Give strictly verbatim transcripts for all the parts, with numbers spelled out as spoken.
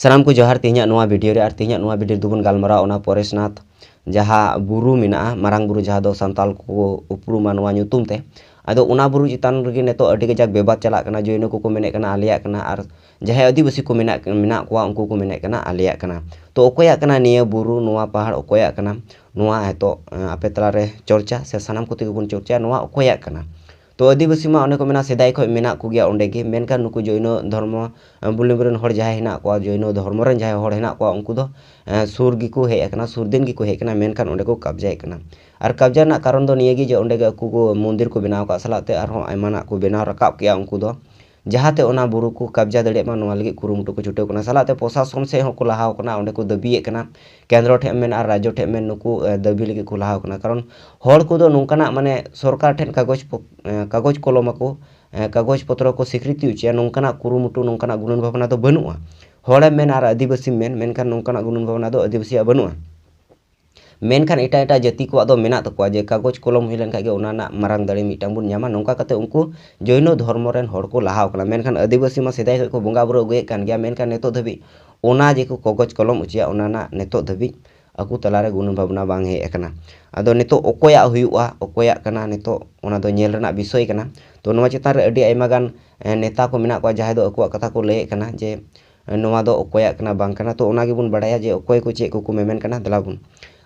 ᱥᱟᱱᱟᱢ ᱠᱚ ᱡᱚᱦᱟᱨ᱾ ᱛᱮᱦᱮᱧᱟᱜ ᱱᱚᱣᱟ ᱵᱷᱤᱰᱤᱭᱳ ᱨᱮ, ᱟᱨ ᱛᱮᱦᱮᱧᱟᱜ ᱱᱚᱣᱟ ᱵᱷᱤᱰᱤᱭᱳ ᱨᱮᱫᱚ ᱵᱚᱱ ᱜᱟᱞᱢᱟᱨᱟᱣᱟ ᱚᱱᱟ ᱯᱚᱨᱮᱥᱱᱟᱛᱷ ᱡᱟᱦᱟᱸ ᱵᱩᱨᱩ ᱢᱮᱱᱟᱜᱼᱟ, ᱢᱟᱨᱟᱝ ᱵᱩᱨᱩ ᱡᱟᱦᱟᱸ ᱫᱚ ᱥᱟᱱᱛᱟᱲ ᱠᱚ ᱩᱯᱨᱩᱢᱟ ᱱᱚᱣᱟ ᱧᱩᱛᱩᱢ ᱛᱮ᱾ ᱟᱫᱚ ᱚᱱᱟ ᱵᱩᱨᱩ ᱪᱮᱛᱟᱱ ᱨᱮᱜᱮ ᱱᱤᱛᱚᱜ ᱟᱹᱰᱤ ᱠᱟᱡᱟᱠ ᱵᱮᱵᱟᱫ ᱪᱟᱞᱟᱜ ᱠᱟᱱᱟ᱾ ᱡᱳᱭᱱᱚ ᱠᱚᱠᱚ ᱢᱮᱱᱮᱫ ᱠᱟᱱᱟ ᱟᱞᱮᱭᱟᱜ ᱠᱟᱱᱟ, ᱟᱨ ᱡᱟᱦᱟᱸᱭ ᱟᱹᱫᱤᱵᱟᱹᱥᱤ ᱠᱚ ᱢᱮᱱᱟᱜ, ᱢᱮᱱᱟᱜ ᱠᱚᱣᱟ, ᱩᱱᱠᱩ ᱠᱚ ᱢᱮᱱᱮᱫ ᱠᱟᱱᱟ ᱟᱞᱮᱭᱟᱜ ᱠᱟᱱᱟ᱾ ᱛᱚ ᱚᱠᱚᱭᱟᱜ ᱠᱟᱱᱟ ᱱᱤᱭᱟᱹ ᱵᱩᱨᱩ, ᱱᱚᱣᱟ ᱯᱟᱦᱟᱲ ᱚᱠᱚᱭᱟᱜ ᱠᱟᱱᱟ? ᱱᱚᱣᱟ ᱱᱤᱛᱚᱜ, ᱮᱸ, ᱟᱯᱮ ᱛᱟᱞᱟᱨᱮ ᱪᱚᱨᱪᱟ, ᱥᱮ ᱥᱟᱱᱟᱢ ᱠᱚᱛᱮ ᱜᱮᱵᱚᱱ ᱪᱚᱨᱪᱟᱭᱟ, ᱱᱚᱣᱟ ᱚᱠᱚᱭᱟᱜ ᱠᱟᱱᱟ? ᱛᱚ ᱟᱹᱫᱤᱵᱟᱹᱥᱤ ᱢᱟ ᱚᱱᱮ ᱠᱚ ᱢᱮᱱᱟ ᱥᱮᱫᱟᱭ ᱠᱷᱚᱱ ᱢᱮᱱᱟᱜ ᱠᱚᱜᱮᱭᱟ ᱚᱸᱰᱮ ᱜᱮ, ᱢᱮᱱᱠᱷᱟᱱ ᱱᱩᱠᱩ ᱡᱳᱭᱱᱚ ᱫᱷᱚᱨᱢᱚ ᱚᱵᱚᱞᱚᱢᱵᱤ ᱨᱮᱱ ᱦᱚᱲ ᱡᱟᱦᱟᱸᱭ ᱦᱮᱱᱟᱜ ᱠᱚᱣᱟ, ᱡᱳᱭᱱᱚ ᱫᱷᱚᱨᱢᱚ ᱨᱮᱱ ᱡᱟᱦᱟᱸᱭ ᱦᱚᱲ ᱦᱮᱱᱟᱜ ᱠᱚᱣᱟ, ᱩᱱᱠᱩ ᱫᱚ, ᱮᱸ, ᱥᱩᱨ ᱜᱮᱠᱚ ᱦᱮᱡ ᱟᱠᱟᱱᱟ, ᱥᱩᱨ ᱫᱤᱱ ᱜᱮᱠᱚ ᱦᱮᱡ ᱟᱠᱟᱱᱟ, ᱢᱮᱱᱠᱷᱟᱱ ᱚᱸᱰᱮ ᱠᱚ ᱠᱟᱵᱽᱡᱟᱭᱮᱫ ᱠᱟᱱᱟ᱾ ᱟᱨ ᱠᱟᱵᱽᱡᱟ ᱨᱮᱱᱟᱜ ᱠᱟᱨᱚᱱ ᱫᱚ ᱱᱤᱭᱟᱹ ᱜᱮ ᱡᱮ ᱚᱸᱰᱮ ᱜᱮ ᱟᱠᱚ ᱠᱚ ᱢᱚᱱᱫᱤᱨ ᱠᱚ ᱵᱮᱱᱟᱣ ᱟᱠᱟᱫ ᱥᱟᱞᱟᱜ ᱛᱮ ᱟᱨᱦᱚᱸ ᱟᱭᱢᱟᱱᱟᱜ ᱠᱚ ᱵᱮᱱᱟᱣ ᱨᱟᱠᱟᱵ ᱠᱮᱜᱼᱟ ᱩᱱᱠᱩ ᱫᱚ, ᱡᱟᱦᱟᱸᱛᱮ ᱚᱱᱟ ᱵᱩᱨᱩ ᱠᱚ ᱠᱟᱵᱽᱡᱟ ᱫᱟᱲᱮᱭᱟᱜ ᱢᱟ, ᱱᱚᱣᱟ ᱞᱟᱹᱜᱤᱫ ᱠᱩᱨᱩᱢᱩᱴᱩ ᱠᱚ ᱪᱷᱩᱴᱟᱹᱣ ᱠᱟᱱᱟ᱾ ᱥᱟᱞᱟᱜ ᱛᱮ ᱯᱨᱚᱥᱟᱥᱚᱱ ᱥᱮᱫ ᱦᱚᱸᱠᱚ ᱞᱟᱦᱟᱣ ᱠᱟᱱᱟ, ᱚᱸᱰᱮ ᱠᱚ ᱫᱟᱹᱵᱤᱭᱮᱫ ᱠᱟᱱᱟ, ᱠᱮᱱᱫᱨᱚ ᱴᱷᱮᱱ ᱢᱮᱱ ᱟᱨ ᱨᱟᱡᱽᱡᱚ ᱴᱷᱮᱱ ᱢᱮᱱ, ᱱᱩᱠᱩ, ᱮ, ᱫᱟᱹᱵᱤ ᱞᱟᱹᱜᱤᱫ ᱠᱚ ᱞᱟᱦᱟᱣ ᱠᱟᱱᱟ᱾ ᱠᱟᱨᱚᱱ ᱦᱚᱲ ᱠᱚᱫᱚ ᱱᱚᱝᱠᱟᱱᱟᱜ, ᱢᱟᱱᱮ, ᱥᱚᱨᱠᱟᱨ ᱴᱷᱮᱱ ᱠᱟᱜᱚᱡᱽ ᱯᱚ-, ᱮ, ᱠᱟᱜᱚᱡᱽ ᱠᱚᱞᱚᱢ ᱟᱠᱚ, ᱮ, ᱠᱟᱜᱚᱡᱽ ᱯᱚᱛᱨᱚ ᱠᱚ ᱥᱤᱠᱨᱤᱛᱤ ᱦᱚᱪᱚᱭᱟ, ᱱᱚᱝᱠᱟᱱᱟᱜ ᱠᱩᱨᱩᱢᱩᱴᱩ, ᱱᱚᱝᱠᱟᱱᱟᱜ ᱜᱩᱱᱟᱹᱱ ᱵᱷᱟᱵᱽᱱᱟ ᱫᱚ ᱵᱟᱹᱱᱩᱜᱼᱟ᱾ ᱦᱚᱲᱮᱢ ᱢᱮᱱ ᱟᱨ ᱟᱹᱫᱤᱵᱟᱹᱥᱤᱢ ᱢᱮᱱ, ᱢᱮᱱᱠᱷᱟᱱ ᱱᱚᱝᱠᱟᱱᱟᱜ ᱜᱩᱱᱟᱹᱱ ᱵᱷᱟᱵᱽᱱᱟ ᱫᱚ ᱟᱹᱫᱤᱵᱟᱹᱥᱤᱭᱟᱜ ᱵᱟᱹᱱᱩᱜᱼᱟ᱾ ᱢᱮᱱᱠᱷᱟᱱ ᱮᱴᱟᱜ ᱮᱴᱟᱜ ᱡᱟᱹᱛᱤ ᱠᱚᱣᱟᱜ ᱫᱚ ᱢᱮᱱᱟᱜ ᱛᱟᱠᱚᱣᱟ ᱡᱮ ᱠᱟᱜᱚᱡᱽ ᱠᱚᱞᱚᱢ ᱦᱩᱭ ᱞᱮᱱᱠᱷᱟᱱ ᱜᱮ ᱚᱱᱟ ᱨᱮᱱᱟᱜ ᱢᱟᱨᱟᱝ ᱫᱟᱲᱮ ᱢᱤᱫᱴᱟᱝ ᱵᱚᱱ ᱧᱟᱢᱟ᱾ ᱱᱚᱝᱠᱟ ᱠᱟᱛᱮ ᱩᱱᱠᱩ ᱡᱳᱭᱱᱚ ᱫᱷᱚᱨᱢᱚ ᱨᱮᱱ ᱦᱚᱲ ᱠᱚ ᱞᱟᱦᱟᱣ ᱠᱟᱱᱟ᱾ ᱢᱮᱱᱠᱷᱟᱱ ᱟᱹᱫᱤᱵᱟᱹᱥᱤ ᱢᱟ ᱥᱮᱫᱟᱭ ᱠᱷᱚᱱ ᱠᱚ ᱵᱚᱸᱜᱟ ᱵᱩᱨᱩ ᱟᱹᱜᱩᱭᱮᱫ ᱠᱟᱱ ᱜᱮᱭᱟ, ᱢᱮᱱᱠᱷᱟᱱ ᱱᱤᱛᱚᱜ ᱫᱷᱟᱹᱵᱤᱡ ᱚᱱᱟ ᱡᱮ ᱠᱚ ᱠᱟᱜᱚᱡᱽ ᱠᱚᱞᱚᱢ ᱦᱚᱪᱚᱭᱟ, ᱚᱱᱟ ᱨᱮᱱᱟᱜ ᱱᱤᱛᱚᱜ ᱫᱷᱟᱹᱵᱤᱡ ᱟᱠᱚ ᱛᱟᱞᱟᱨᱮ ᱜᱩᱱᱟᱹᱱ ᱵᱷᱟᱵᱽᱱᱟ ᱵᱟᱝ ᱦᱮᱡ ᱟᱠᱟᱱᱟ᱾ ᱟᱫᱚ ᱱᱤᱛᱚᱜ ᱚᱠᱚᱭᱟᱜ ᱦᱩᱭᱩᱜᱼᱟ, ᱚᱠᱚᱭᱟᱜ ᱠᱟᱱᱟ, ᱱᱤᱛᱚᱜ ᱚᱱᱟ ᱫᱚ ᱧᱮᱞ ᱨᱮᱱᱟᱜ ᱵᱤᱥᱚᱭ ᱠᱟᱱᱟ᱾ ᱛᱚ ᱱᱚᱣᱟ ᱪᱮᱛᱟᱱ ᱨᱮ ᱟᱹᱰᱤ ᱟᱭᱢᱟ ᱜᱟᱱ, ᱮ, ᱱᱮᱛᱟ ᱠᱚ ᱢᱮᱱᱟᱜ ᱠᱚᱣᱟ, ᱡᱟᱦᱟᱸᱭ ᱫᱚ ᱟᱠᱚᱣᱟᱜ ᱠᱟᱛᱷᱟ ᱠᱚ ᱞᱟᱹᱭᱮᱫ ᱠᱟᱱᱟ ᱡᱮ, ᱮ, ᱱᱚᱣᱟ ᱫᱚ ᱚᱠᱚᱭᱟᱜ ᱠᱟᱱᱟ ᱵᱟᱝ ᱠᱟᱱᱟ᱾ ᱛᱚ ᱚᱱᱟ ᱜᱮᱵᱚᱱ ᱵᱟᱲᱟᱭᱟ ᱡᱮ ᱚᱠᱚᱭ ᱠᱚ ᱪᱮᱫ ᱠᱚᱠᱚ ᱢᱮᱢᱮᱱ ᱠᱟᱱᱟ᱾ ᱫᱮᱞᱟ ᱵᱚᱱ,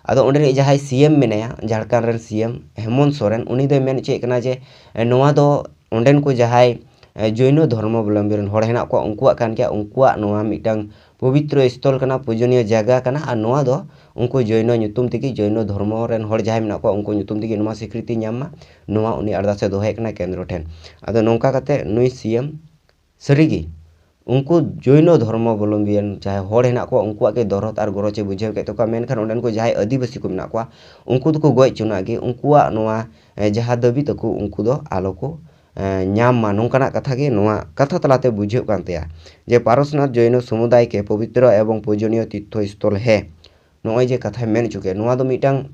ᱟᱫᱚ ᱚᱸᱰᱮ ᱨᱤᱱᱤᱡ ᱡᱟᱦᱟᱸᱭ ᱥᱤ ᱮᱢ ᱢᱮᱱᱟᱭᱟ, ᱡᱷᱟᱲᱠᱷᱚᱸᱰ ᱨᱮᱱ ᱥᱤ ᱮᱢ ᱦᱮᱢᱚᱱᱛ ᱥᱚᱨᱮᱱ, ᱩᱱᱤ ᱫᱚᱭ ᱢᱮᱱ ᱦᱚᱪᱚᱭᱮᱫ ᱠᱟᱱᱟ ᱡᱮ, ᱮ, ᱱᱚᱣᱟ ᱫᱚ ᱚᱸᱰᱮᱱ ᱠᱚ ᱡᱟᱦᱟᱸᱭ, ᱮ, ᱡᱳᱭᱱᱚ ᱫᱷᱚᱨᱢᱚᱵᱚᱞᱚᱢᱵᱤ ᱨᱮᱱ ᱦᱚᱲ ᱦᱮᱱᱟᱜ ᱠᱚᱣᱟ, ᱩᱱᱠᱩᱣᱟᱜ ᱠᱟᱱ ᱜᱮᱭᱟ, ᱩᱱᱠᱩᱣᱟᱜ ᱱᱚᱣᱟ ᱢᱤᱫᱴᱟᱝ ᱯᱚᱵᱤᱛᱨᱚ ᱥᱛᱷᱚᱞ ᱠᱟᱱᱟ, ᱯᱩᱡᱚᱱᱤᱭᱚ ᱡᱟᱭᱜᱟ ᱠᱟᱱᱟ, ᱟᱨ ᱱᱚᱣᱟ ᱫᱚ ᱩᱱᱠᱩ ᱡᱳᱭᱱᱚ ᱧᱩᱛᱩᱢ ᱛᱮᱜᱮ, ᱡᱳᱭᱱᱚ ᱫᱷᱚᱨᱢᱚ ᱨᱮᱱ ᱦᱚᱲ ᱡᱟᱦᱟᱸᱭ ᱢᱮᱱᱟᱜ ᱠᱚᱣᱟ, ᱩᱱᱠᱩ ᱧᱩᱛᱩᱢ ᱛᱮᱜᱮ ᱱᱚᱣᱟ ᱥᱤᱠᱨᱤᱛᱤ ᱧᱟᱢ ᱢᱟ, ᱱᱚᱣᱟ ᱩᱱᱤ ᱟᱨᱫᱟᱥ ᱮ ᱫᱚᱦᱚᱭᱮᱫ ᱠᱟᱱᱟ ᱠᱮᱱᱫᱨᱚ ᱴᱷᱮᱱ᱾ ᱟᱫᱚ ᱱᱚᱝᱠᱟ ᱠᱟᱛᱮ ᱱᱩᱭ ᱥᱤ ᱮᱢ ᱥᱟᱹᱨᱤᱜᱮ ᱩᱱᱠᱩ ᱡᱳᱭᱱᱚ ᱫᱷᱚᱨᱢᱚᱵᱚᱞᱚᱢᱵᱤᱭᱟᱱ ᱡᱟᱦᱟᱸᱭ ᱦᱚᱲ ᱦᱮᱱᱟᱜ ᱠᱚᱣᱟ, ᱩᱱᱠᱩᱣᱟᱜ ᱜᱮ ᱫᱚᱨᱚᱫ ᱟᱨ ᱜᱚᱨᱚᱡᱽ ᱮ ᱵᱩᱡᱷᱟᱹᱣ ᱠᱮᱫ ᱛᱟᱠᱚᱣᱟ, ᱢᱮᱱᱠᱷᱟᱱ ᱚᱸᱰᱮᱱ ᱠᱚ ᱡᱟᱦᱟᱸᱭ ᱟᱹᱫᱤᱵᱟᱹᱥᱤ ᱠᱚ ᱢᱮᱱᱟᱜ ᱠᱚᱣᱟ, ᱩᱱᱠᱩ ᱫᱚᱠᱚ ᱜᱚᱡ ᱦᱚᱪᱚᱱᱟᱜ ᱜᱮ, ᱩᱱᱠᱩᱣᱟᱜ ᱱᱚᱣᱟ, ᱮ, ᱡᱟᱦᱟᱸ ᱫᱟᱹᱵᱤ ᱛᱟᱠᱚ, ᱩᱱᱠᱩ ᱫᱚ ᱟᱞᱚ ᱠᱚ, ᱮ, ᱧᱟᱢ ᱢᱟ, ᱱᱚᱝᱠᱟᱱᱟᱜ ᱠᱟᱛᱷᱟ ᱜᱮ ᱱᱚᱣᱟ ᱠᱟᱛᱷᱟ ᱛᱟᱞᱟᱛᱮ ᱵᱩᱡᱷᱟᱹᱜ ᱠᱟᱱ ᱛᱟᱭᱟ ᱡᱮ ᱯᱟᱨᱚᱥᱱᱟᱛᱷ ᱡᱳᱭᱱᱚ ᱥᱚᱢᱩᱫᱟᱭ ᱠᱮ ᱯᱚᱵᱤᱛᱨᱚ ᱮᱵᱚᱝ ᱯᱩᱡᱚᱱᱤᱭᱚ ᱛᱤᱨᱛᱷᱚ ᱥᱛᱷᱚᱞ ᱦᱮ᱾ ᱱᱚᱜᱼᱚᱭ ᱡᱮ ᱠᱟᱛᱷᱟᱭ ᱢᱮᱱ ᱦᱚᱪᱚ ᱠᱮᱫ, ᱱᱚᱣᱟ ᱫᱚ ᱢᱤᱫᱴᱟᱝ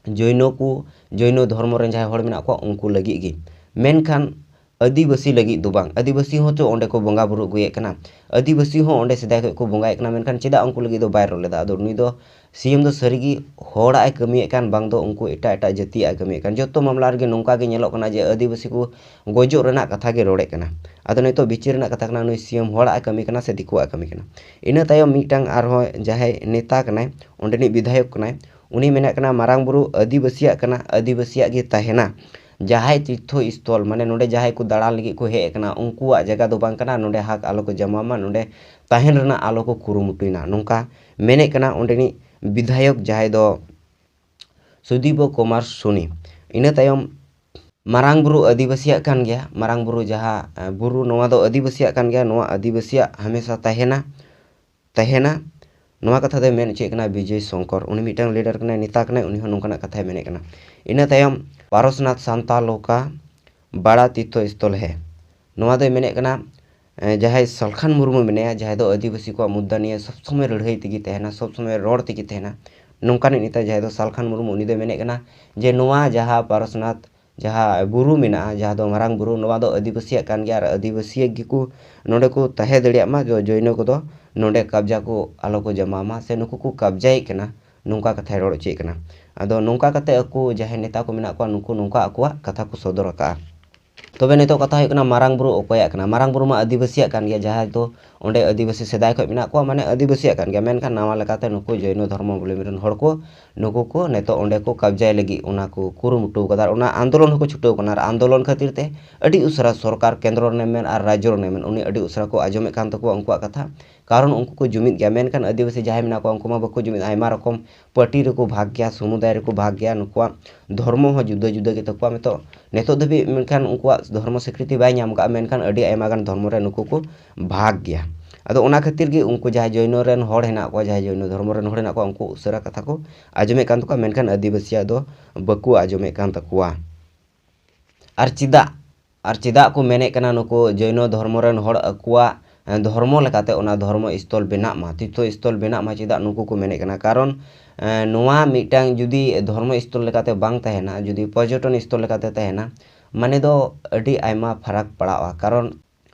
ᱡᱳᱭᱱᱚ ᱠᱚ, ᱡᱳᱭᱱᱚ ᱫᱷᱚᱨᱢᱚ ᱨᱮᱱ ᱡᱟᱦᱟᱸᱭ ᱦᱚᱲ ᱢᱮᱱᱟᱜ ᱠᱚᱣᱟ, ᱩᱱᱠᱩ ᱞᱟᱹᱜᱤᱫ ᱜᱮ᱾ ᱢᱮᱱᱠᱷᱟᱱ ᱟᱹᱫᱤᱵᱟᱹᱥᱤ ᱞᱟᱹᱜᱤᱫ ᱫᱚ ᱵᱟᱝ᱾ ᱟᱹᱫᱤᱵᱟᱹᱥᱤ ᱦᱚᱸ ᱪᱚ ᱚᱸᱰᱮ ᱠᱚ ᱵᱚᱸᱜᱟ ᱵᱩᱨᱩ ᱟᱹᱜᱩᱭᱮᱫ ᱠᱟᱱᱟ, ᱟᱹᱫᱤᱵᱟᱹᱥᱤ ᱦᱚᱸ ᱚᱸᱰᱮ ᱥᱮᱫᱟᱭ ᱠᱷᱚᱱ ᱠᱚ ᱵᱚᱸᱜᱟᱭᱮᱫ ᱠᱟᱱᱟ, ᱢᱮᱱᱠᱷᱟᱱ ᱪᱮᱫᱟᱜ ᱩᱱᱠᱩ ᱞᱟᱹᱜᱤᱫ ᱫᱚ ᱵᱟᱭ ᱨᱚᱲ ᱞᱮᱫᱟ? ᱟᱫᱚ ᱱᱩᱭ ᱫᱚ ᱥᱤ ᱮᱢ ᱫᱚ ᱥᱟᱹᱨᱤᱜᱮ ᱦᱚᱲᱟᱜ ᱮ ᱠᱟᱹᱢᱤᱭᱮᱫ ᱠᱟᱱ, ᱵᱟᱝ ᱫᱚ ᱩᱱᱠᱩ ᱮᱴᱟᱜ ᱮᱴᱟᱜ ᱡᱟᱹᱛᱤᱭᱟᱜ ᱮ ᱠᱟᱹᱢᱤᱭᱮᱫ ᱠᱟᱱ᱾ ᱡᱚᱛᱚ ᱢᱟᱢᱞᱟ ᱨᱮᱜᱮ ᱱᱚᱝᱠᱟ ᱜᱮ ᱧᱮᱞᱚᱜ ᱠᱟᱱᱟ ᱡᱮ ᱟᱹᱫᱤᱵᱟᱹᱥᱤ ᱠᱚ ᱜᱚᱡᱚᱜ ᱨᱮᱱᱟᱜ ᱠᱟᱛᱷᱟ ᱜᱮ ᱨᱚᱲᱮᱫ ᱠᱟᱱᱟ᱾ ᱟᱫᱚ ᱱᱤᱛᱚᱜ ᱵᱤᱪᱟᱹᱨ ᱨᱮᱱᱟᱜ ᱠᱟᱛᱷᱟ ᱠᱟᱱᱟ, ᱱᱩᱭ ᱥᱤ ᱮᱢ ᱦᱚᱲᱟᱜ ᱮ ᱠᱟᱹᱢᱤ ᱠᱟᱱᱟ ᱥᱮ ᱫᱤᱠᱩᱣᱟᱜ ᱮ ᱠᱟᱹᱢᱤ ᱠᱟᱱᱟ? ᱤᱱᱟᱹ ᱛᱟᱭᱚᱢ ᱢᱤᱫᱴᱟᱝ ᱟᱨᱦᱚᱸ ᱡᱟᱦᱟᱸᱭ ᱱᱮᱛᱟ ᱠᱟᱱᱟᱭ, ᱚᱸᱰᱮᱱᱤᱡ ᱵᱤᱫᱷᱟᱭᱚᱠ ᱠᱟᱱᱟᱭ, ᱩᱱᱤ ᱢᱮᱱᱮᱫ ᱠᱟᱱᱟ, ᱢᱟᱨᱟᱝ ᱵᱩᱨᱩ ᱟᱹᱫᱤᱵᱟᱹᱥᱤᱭᱟᱜ ᱠᱟᱱᱟ, ᱟᱹᱫᱤᱵᱟᱹᱥᱤᱭᱟᱜ ᱜᱮ ᱛᱟᱦᱮᱱᱟ᱾ ᱡᱟᱦᱟᱸᱭ ᱛᱤᱨᱛᱷᱚ ᱥᱛᱷᱚᱞ, ᱢᱟᱱᱮ ᱱᱚᱰᱮ ᱡᱟᱦᱟᱸᱭ ᱠᱚ ᱫᱟᱬᱟᱱ ᱞᱟᱹᱜᱤᱫ ᱠᱚ ᱦᱮᱡ ᱟᱠᱟᱱᱟ, ᱩᱱᱠᱩᱣᱟᱜ ᱡᱟᱭᱜᱟ ᱫᱚ ᱵᱟᱝ ᱠᱟᱱᱟ, ᱱᱚᱰᱮ ᱦᱟᱠ ᱟᱞᱚ ᱠᱚ ᱡᱟᱢᱟ ᱢᱟ, ᱱᱚᱰᱮ ᱛᱟᱦᱮᱱ ᱨᱮᱱᱟᱜ ᱟᱞᱚ ᱠᱚ ᱠᱩᱨᱩᱢᱩᱴᱩᱭ ᱢᱟ, ᱱᱚᱝᱠᱟ ᱢᱮᱱᱮᱫ ᱠᱟᱱᱟ ᱚᱸᱰᱮᱱᱤᱡ ᱵᱤᱫᱷᱟᱭᱚᱠ, ᱡᱟᱦᱟᱸᱭ ᱫᱚ ᱥᱩᱫᱤᱵᱚ ᱠᱩᱢᱟᱨ ᱥᱩᱱᱤ᱾ ᱤᱱᱟᱹ ᱛᱟᱭᱚᱢ ᱢᱟᱨᱟᱝ ᱵᱩᱨᱩ ᱟᱹᱫᱤᱵᱟᱹᱥᱤᱭᱟᱜ ᱠᱟᱱ ᱜᱮᱭᱟ, ᱢᱟᱨᱟᱝ ᱵᱩᱨᱩ ᱡᱟᱦᱟᱸ, ᱮ, ᱵᱩᱨᱩ, ᱱᱚᱣᱟ ᱫᱚ ᱟᱹᱫᱤᱵᱟᱹᱥᱤᱭᱟᱜ ᱠᱟᱱ ᱜᱮᱭᱟ, ᱱᱚᱣᱟ ᱟᱹᱫᱤᱵᱟᱹᱥᱤᱭᱟᱜ ᱦᱟᱢᱮᱥᱟ ᱛᱟᱦᱮᱱᱟ, ᱛᱟᱦᱮᱱᱟ᱾ ᱱᱚᱣᱟ ᱠᱟᱛᱷᱟ ᱫᱚᱭ ᱢᱮᱱ ᱦᱚᱪᱚᱭᱮᱫ ᱠᱟᱱᱟ ᱵᱤᱡᱚᱭ ᱥᱚᱝᱠᱚᱨ, ᱩᱱᱤ ᱢᱤᱫᱴᱟᱝ ᱞᱤᱰᱟᱨ ᱠᱟᱱᱟᱭ, ᱱᱮᱛᱟ ᱠᱟᱱᱟᱭ, ᱩᱱᱤ ᱦᱚᱸ ᱱᱚᱝᱠᱟᱱᱟᱜ ᱠᱟᱛᱷᱟᱭ ᱢᱮᱱᱮᱫ ᱠᱟᱱᱟ᱾ ᱤᱱᱟᱹ ᱛᱟᱭᱚᱢ ᱯᱟᱨᱚᱥᱱᱟᱛᱷ ᱥᱟᱱᱛᱟ ᱞᱳᱠᱟ ᱵᱟᱲᱟ ᱛᱤᱨᱛᱷᱚ ᱥᱛᱷᱚᱞ ᱦᱮ, ᱱᱚᱣᱟ ᱫᱚᱭ ᱢᱮᱱᱮᱫ ᱠᱟᱱᱟ, ᱮ, ᱡᱟᱦᱟᱸᱭ ᱥᱟᱞᱠᱷᱟᱱ ᱢᱩᱨᱢᱩ ᱢᱮᱱᱟᱭᱟ, ᱡᱟᱦᱟᱸᱭ ᱫᱚ ᱟᱹᱫᱤᱵᱟᱹᱥᱤ ᱠᱚᱣᱟᱜ ᱢᱩᱫᱽᱫᱟ ᱱᱤᱭᱮ ᱥᱚᱵᱽ ᱥᱚᱢᱚᱭ ᱞᱟᱹᱲᱦᱟᱹᱭ ᱛᱮᱜᱮ ᱛᱟᱦᱮᱱᱟ, ᱥᱚᱵᱽ ᱥᱚᱢᱚᱭ ᱨᱚᱲ ᱛᱮᱜᱮ ᱛᱟᱦᱮᱱᱟ, ᱱᱚᱝᱠᱟᱱᱤᱡ ᱱᱮᱛᱟ ᱡᱟᱦᱟᱸᱭ ᱫᱚ ᱥᱟᱞᱠᱷᱟᱱ ᱢᱩᱨᱢᱩ, ᱩᱱᱤ ᱫᱚᱭ ᱢᱮᱱᱮᱫ ᱠᱟᱱᱟ ᱡᱮ ᱱᱚᱣᱟ ᱡᱟᱦᱟᱸ ᱯᱟᱨᱚᱥᱱᱟᱛᱷ ᱡᱟᱦᱟᱸ ᱵᱩᱨᱩ ᱢᱮᱱᱟᱜᱼᱟ, ᱡᱟᱦᱟᱸ ᱫᱚ ᱢᱟᱨᱟᱝ ᱵᱩᱨᱩ, ᱱᱚᱣᱟ ᱫᱚ ᱟᱹᱫᱤᱵᱟᱹᱥᱤᱭᱟᱜ ᱠᱟᱱ ᱜᱮᱭᱟ ᱟᱨ ᱟᱹᱫᱤᱵᱟᱹᱥᱤ ᱜᱮᱠᱚ ᱱᱚᱰᱮ ᱠᱚ ᱛᱟᱦᱮᱸ ᱫᱟᱲᱮᱭᱟᱜ ᱢᱟ, ᱡᱚ-, ᱡᱚᱭᱱᱚ ᱠᱚᱫᱚ ᱱᱚᱰᱮ ᱠᱟᱵᱽᱡᱟ ᱠᱚ ᱟᱞᱚ ᱠᱚ ᱡᱚᱢᱟ ᱢᱟ, ᱥᱮ ᱱᱩᱠᱩ ᱠᱚ ᱠᱟᱵᱽᱡᱟᱭᱮᱫ ᱠᱟᱱᱟ, ᱱᱚᱝᱠᱟ ᱠᱟᱛᱷᱟᱭ ᱨᱚᱲ ᱦᱚᱪᱚᱭᱮᱫ ᱠᱟᱱᱟ᱾ ᱟᱫᱚ ᱱᱚᱝᱠᱟ ᱠᱟᱛᱮ ᱟᱠᱚ ᱡᱟᱦᱟᱸᱭ ᱱᱮᱛᱟ ᱠᱚ ᱢᱮᱱᱟᱜ ᱠᱚᱣᱟ, ᱱᱩᱠᱩ ᱱᱚᱝᱠᱟ ᱟᱠᱚᱣᱟᱜ ᱠᱟᱛᱷᱟ ᱠᱚ ᱥᱚᱫᱚᱨ ᱟᱠᱟᱫᱼᱟ᱾ ᱛᱚᱵᱮ ᱱᱤᱛᱚᱜ ᱠᱟᱛᱷᱟ ᱦᱩᱭᱩᱜ ᱠᱟᱱᱟ, ᱢᱟᱨᱟᱝ ᱵᱩᱨᱩ ᱚᱠᱚᱭᱟᱜ ᱠᱟᱱᱟ? ᱢᱟᱨᱟᱝ ᱵᱩᱨᱩ ᱢᱟ ᱟᱹᱫᱤᱵᱟᱹᱥᱤᱭᱟᱜ ᱠᱟᱱ ᱜᱮᱭᱟ, ᱡᱟᱦᱟᱸᱭ ᱫᱚ ᱚᱸᱰᱮ ᱟᱹᱫᱤᱵᱟᱹᱥᱤ ᱥᱮᱫᱟᱭ ᱠᱷᱚᱱ ᱢᱮᱱᱟᱜ ᱠᱚᱣᱟ, ᱢᱟᱱᱮ ᱟᱹᱫᱤᱵᱟᱹᱥᱤᱭᱟᱜ ᱠᱟᱱ ᱜᱮᱭᱟ᱾ ᱢᱮᱱᱠᱷᱟᱱ ᱱᱟᱣᱟ ᱞᱮᱠᱟᱛᱮ ᱱᱩᱠᱩ ᱡᱚᱭᱱᱚ ᱫᱷᱚᱨᱢᱚᱵᱚᱞᱚᱢᱵᱤ ᱨᱮᱱ ᱦᱚᱲ ᱠᱚ, ᱱᱩᱠᱩ ᱠᱚ ᱱᱤᱛᱚᱜ ᱚᱸᱰᱮ ᱠᱚ ᱠᱟᱵᱽᱡᱟᱭ ᱞᱟᱹᱜᱤᱫ ᱚᱱᱟ ᱠᱚ ᱠᱩᱨᱩᱢᱩᱴᱩ ᱠᱟᱫᱟ ᱟᱨ ᱚᱱᱟ ᱟᱱᱫᱳᱞᱚᱱ ᱦᱚᱸᱠᱚ ᱪᱷᱩᱴᱟᱹᱣ ᱠᱟᱱᱟ᱾ ᱟᱨ ᱟᱱᱫᱳᱞᱚᱱ ᱠᱷᱟᱹᱛᱤᱨ ᱛᱮ ᱟᱹᱰᱤ ᱩᱥᱟᱹᱨᱟ ᱥᱚᱨᱠᱟᱨ, ᱠᱮᱱᱫᱨᱚ ᱨᱮᱱᱮᱢ ᱢᱮᱱ ᱟᱨ ᱨᱟᱡᱽᱡᱚ ᱨᱮᱱᱮᱢ ᱢᱮᱱ, ᱩᱱᱤ ᱟᱹᱰᱤ ᱩᱥᱟᱹᱨᱟ ᱠᱚ ᱟᱸᱡᱚᱢᱮᱫ ᱠᱟᱱ ᱛᱟᱠᱚᱣᱟ ᱩᱱᱠᱩᱣᱟᱜ ᱠᱟᱛᱷᱟ᱾ ᱠᱟᱨᱚᱱ ᱩᱱᱠᱩ ᱠᱚ ᱡᱩᱢᱤᱫ ᱜᱮᱭᱟ, ᱢᱮᱱᱠᱷᱟᱱ ᱟᱹᱫᱤᱵᱟᱹᱥᱤ ᱡᱟᱦᱟᱸᱭ ᱢᱮᱱᱟᱜ ᱠᱚᱣᱟ, ᱩᱱᱠᱩ ᱢᱟ ᱵᱟᱠᱚ ᱡᱩᱢᱤᱫ, ᱟᱭᱢᱟ ᱨᱚᱠᱚᱢ ᱯᱟᱹᱴᱤ ᱨᱮᱠᱚ ᱵᱷᱟᱜᱽ ᱜᱮᱭᱟ, ᱥᱚᱢᱩᱫᱟᱭ ᱨᱮᱠᱚ ᱵᱷᱟᱜᱽ ᱜᱮᱭᱟ, ᱱᱩᱠᱩᱣᱟᱜ ᱫᱷᱚᱨᱢᱚ ᱦᱚᱸ ᱡᱩᱫᱟᱹ ᱡᱩᱫᱟᱹ ᱜᱮᱛᱟ ᱠᱚᱣᱟ᱾ ᱱᱤᱛᱚᱜ, ᱱᱤᱛᱚᱜ ᱫᱷᱟᱹᱵᱤᱡ ᱢᱮᱱᱠᱷᱟᱱ ᱩᱱᱠᱩᱣᱟᱜ ᱫᱷᱚᱨᱢᱚ ᱥᱤᱠᱨᱤᱛᱤ ᱵᱟᱭ ᱧᱟᱢ ᱠᱟᱜᱼᱟ, ᱢᱮᱱᱠᱷᱟᱱ ᱟᱹᱰᱤ ᱟᱭᱢᱟ ᱜᱟᱱ ᱫᱷᱚᱨᱢᱚ ᱨᱮ ᱱᱩᱠᱩ ᱠᱚ ᱵᱷᱟᱜᱽ ᱜᱮᱭᱟ᱾ ᱟᱫᱚ ᱚᱱᱟ ᱠᱷᱟᱹᱛᱤᱨ ᱜᱮ ᱩᱱᱠᱩ ᱡᱟᱦᱟᱸᱭ ᱡᱚᱭᱱᱚ ᱨᱮᱱ ᱦᱚᱲ ᱦᱮᱱᱟᱜ ᱠᱚᱣᱟ, ᱡᱟᱦᱟᱸᱭ ᱡᱚᱭᱱᱚ ᱫᱷᱚᱨᱢᱚ ᱨᱮᱱ ᱦᱚᱲ ᱦᱮᱱᱟᱜ ᱠᱚᱣᱟ, ᱩᱱᱠᱩ ᱩᱥᱟᱹᱨᱟ ᱠᱟᱛᱷᱟ ᱠᱚ ᱟᱸᱡᱚᱢᱮᱫ ᱠᱟᱱ ᱛᱟᱠᱚᱣᱟ, ᱢᱮᱱᱠᱷᱟᱱ ᱟᱹᱫᱤᱵᱟᱹᱥᱤᱭᱟᱜ ᱫᱚ ᱵᱟᱠᱚ ᱟᱸᱡᱚᱢᱮᱫ ᱠᱟᱱ ᱛᱟᱠᱚᱣᱟ᱾ ᱟᱨ ᱪᱮᱫᱟᱜ, ᱟᱨ ᱪᱮᱫᱟᱜ ᱠᱚ ᱢᱮᱱᱮᱫ ᱠᱟᱱᱟ ᱱᱩᱠᱩ ᱡᱚᱭᱱᱚ ᱫᱷᱚᱨᱢᱚ ᱨᱮᱱ ᱦᱚᱲ ᱟᱠᱚᱣᱟᱜ, ᱮ, ᱫᱷᱚᱨᱢᱚ ᱞᱮᱠᱟᱛᱮ ᱚᱱᱟ ᱫᱷᱚᱨᱢᱚ ᱥᱛᱷᱚᱞ ᱵᱮᱱᱟᱜ ᱢᱟ, ᱛᱤᱨᱛᱷᱚ ᱥᱛᱷᱚᱞ ᱵᱮᱱᱟᱜ ᱢᱟ? ᱪᱮᱫᱟᱜ ᱱᱩᱠᱩ ᱠᱚ ᱢᱮᱱᱮᱫ ᱠᱟᱱᱟ? ᱠᱟᱨᱚᱱ, ᱮ, ᱱᱚᱣᱟ ᱢᱤᱫᱴᱟᱝ ᱡᱩᱫᱤ ᱫᱷᱚᱨᱢᱚ ᱥᱛᱷᱚᱞ ᱞᱮᱠᱟᱛᱮ ᱵᱟᱝ ᱛᱟᱦᱮᱱᱟ, ᱡᱩᱫᱤ ᱯᱚᱨᱡᱚᱴᱚᱱ ᱥᱛᱷᱚᱞ ᱞᱮᱠᱟᱛᱮ ᱛᱟᱦᱮᱱᱟ, ᱢᱟᱱᱮ ᱫᱚ ᱟᱹᱰᱤ ᱟᱭᱢᱟ ᱯᱷᱟᱨᱟᱠ ᱯᱟᱲᱟᱜᱼᱟ᱾ ᱠᱟᱨᱚᱱ